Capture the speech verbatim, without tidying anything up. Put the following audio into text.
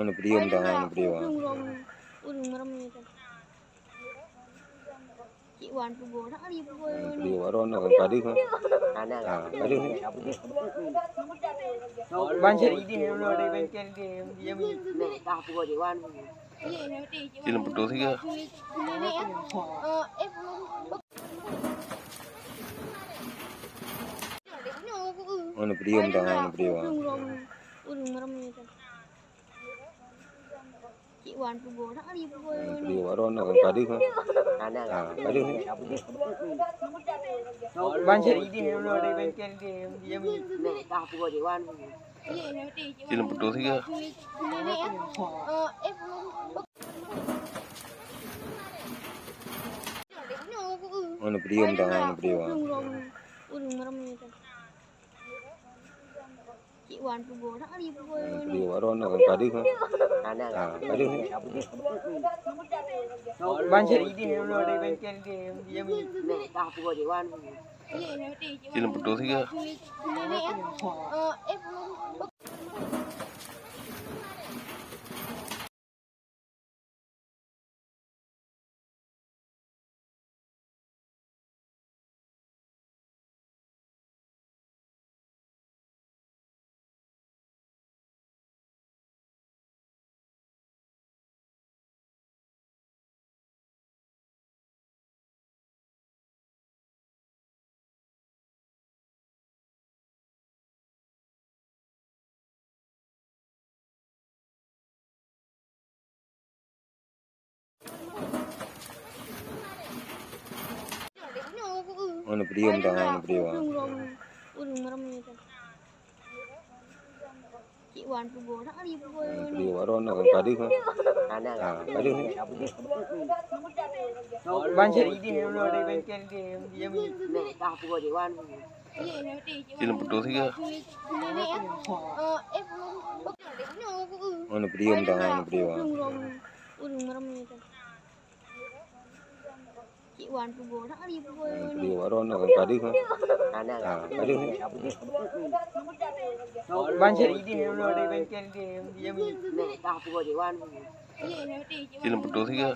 Anu prium dah, anu prium. Ureueng, ureueng, ureueng ramé tu. Cik Wan peubuet, nak ari peubuet. Anu prium, baru nak kadi. Ha, kadi. Ban cari dia, dia, dia, dia, dia, dia. Silem putus juga. Anu prium dah, anu prium. Ureueng ramé tu. Cik Wan peubuet, nak ari peubuet. Anu prium, baru nak kadi. Ha, kadi. Ban cari dia, dia, dia, dia, dia, dia. Silem putus juga. Anu prium dah, anu prium. Ureueng ramé tu. Cik Wan peubuet, nak ari peubuet. Anu prium, baru nak kadi. Ha, kadi. Ban cari dia, dia, dia, dia, dia. Silem putus juga. Anu prium dah, anu prium. Ureueng ramé tu. Cik Wan peubuet, nak ari peubuet. Anu prium, baru nak kadi. Ha, kadi. Ban cari dia, dia, dia, dia, dia. Silem putus juga. Anu prium dah, anu prium. Ureueng ramé tu. Cik Wan peubuet, nak ari peubuet. Anu prium, baru nak kadi. Ha, kadi. Ban cari dia, dia, dia, dia, dia. Silem putus juga.